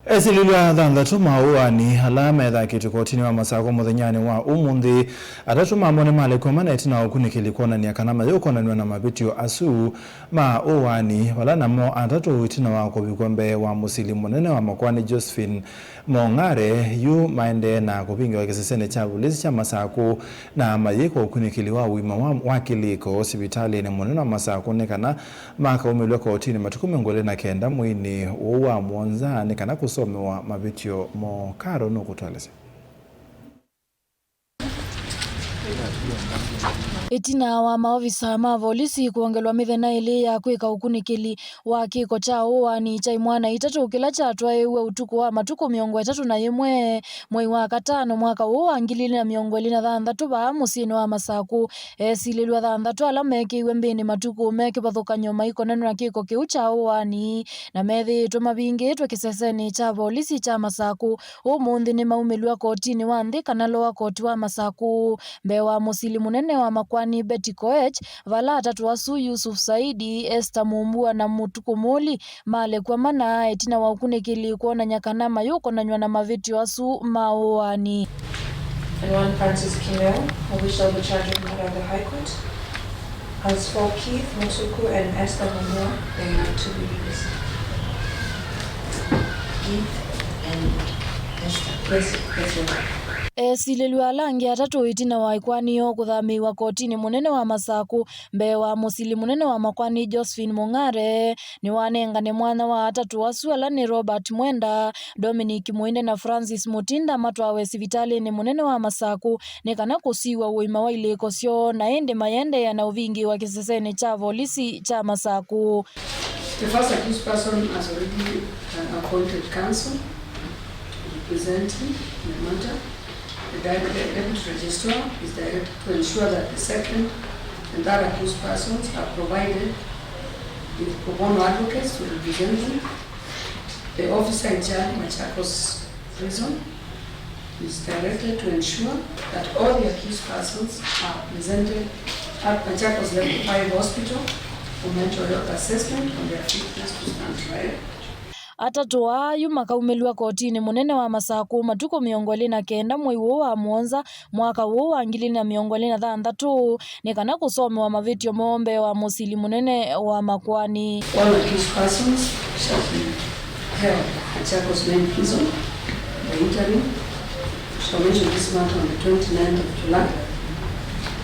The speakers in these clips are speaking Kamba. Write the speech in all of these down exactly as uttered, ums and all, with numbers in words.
Esilĩlw'a thanthatũ ma ũaani ala methakĩtwe kotinĩ wa Masakũ mũthenyanĩ wa ũmũnthĩ, atatũ mamo nĩmalekw'a mana ĩtina wa ũkunĩkĩli kwonany'a kana mayũkonanw'a na mavĩtyo asu ma ũaani, vala namo atatũ ĩtina wa kũvikw'a mbee wa mũsili mũnene wa makoani Josephine Mong'are, yu maendee na kũvingĩwa kĩsesenĩ kya volisi kya Masakũ na mayĩkwa ũkunĩkĩli wa ũima wa, wa kĩlĩko sivitalĩnĩ mũnene wa Masakũ nĩ kana makaumĩlw'a kotinĩ matukũ mĩongo ĩlĩ na kenda mweinĩ ũũ wa mũonza nĩ kana kũsomewa mavĩtyo moo. Karo nũkũtũelesya. Ĩtina wa maovisa ma volisi kwongelwa mĩthenya ĩlĩ ya kwĩka ũkunĩkĩli wa kĩko kya ũaani kya imwana itatũ kĩla kyatwaĩĩw'e ũtukũ wa matukũ mĩongo ĩtatũ na ĩmwe mwei wa katano mwaka ũũ wa ngili ilĩ na mĩongo ĩlĩ na thanthatũ vaa mũsyĩnĩ wa Masakũ, esilĩlw'a thanthatũ ala mekĩiwe mbĩnĩ matukũ me kĩvathũkany'o maikonanw'a na kĩko kĩu kya ũaani na methĩĩtwe mavingĩĩtwe kĩsesenĩ kya volisi kya Masakũ ũmũnthĩ nĩmaumĩlw'a kotinĩ wa nthĩ kana lower court wa Masakũ mbee wa mũsili mũnene wa makoani Betty Koech, vala atatũ asu, Yusuf Saidi, Esther Mumbua na Mutuku Muli, malekw'a mana ĩtina wa ũkunĩkĩli kwonany'a kana mayũkonanw'a na mavĩtyo asu ma ũaani. And one Francis Kimeo, who we shall be charging before the High Court. As for Keith Mutuku and Esther Mumbua, they are to be released. Keith and Esther. Yes, yes, yes. Esilĩlw'a ala angĩ atatũ ĩtina wa ĩkoani yoo kũthamĩĩw'a kotinĩ mũnene wa Masakũ mbee wa mũsili mũnene wa makoani Josephine Mong'are nĩwanengane mwanya wa atatũ asu ala nĩ Robert Mwenda, Dominic Muinde na Francis Mutinda matwawe sivitalĩnĩ mũnene wa Masakũ nĩ kana kũsiw'a ũima wa ilĩko syoo, na ĩndĩ mayendeea na ũvingĩĩwa kĩsesenĩ kya volisi kya Masakũ. The first accused person has already, uh, appointed counsel representing the matter. The di-, the deputy registrar is directed to ensure that the second and third accused persons are provided with pro bono advocates to represent them. The officer in charge, Machakos Prison, is directed to ensure that all the accused persons are presented at Machakos Level five Hospital for mental health assessment on their fitness to stand trial. Atatũ aa yu makaumĩlw'a kotinĩ mũnene wa Masakũ matukũ mĩongo ĩlĩ na kenda mwei ũũ wa mũonza mwaka ũũ wa ngili ilĩ na mĩongo ĩlĩ na thanthatũ nĩ kana kũsomewa mavĩtyo moo mbee wa mũsili mũnene wa makoani. All accused persons shall be held at Machakos Main Prison in the interim. We shall mention this matter on the twenty-ninth of July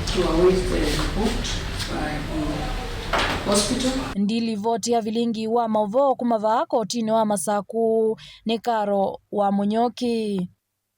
to await the report by the hospital. Ndilivoti ya vilingi wa maũvoo kuma vaa kotinĩ wa Masakũ nĩ Karo wa Mũnyoki.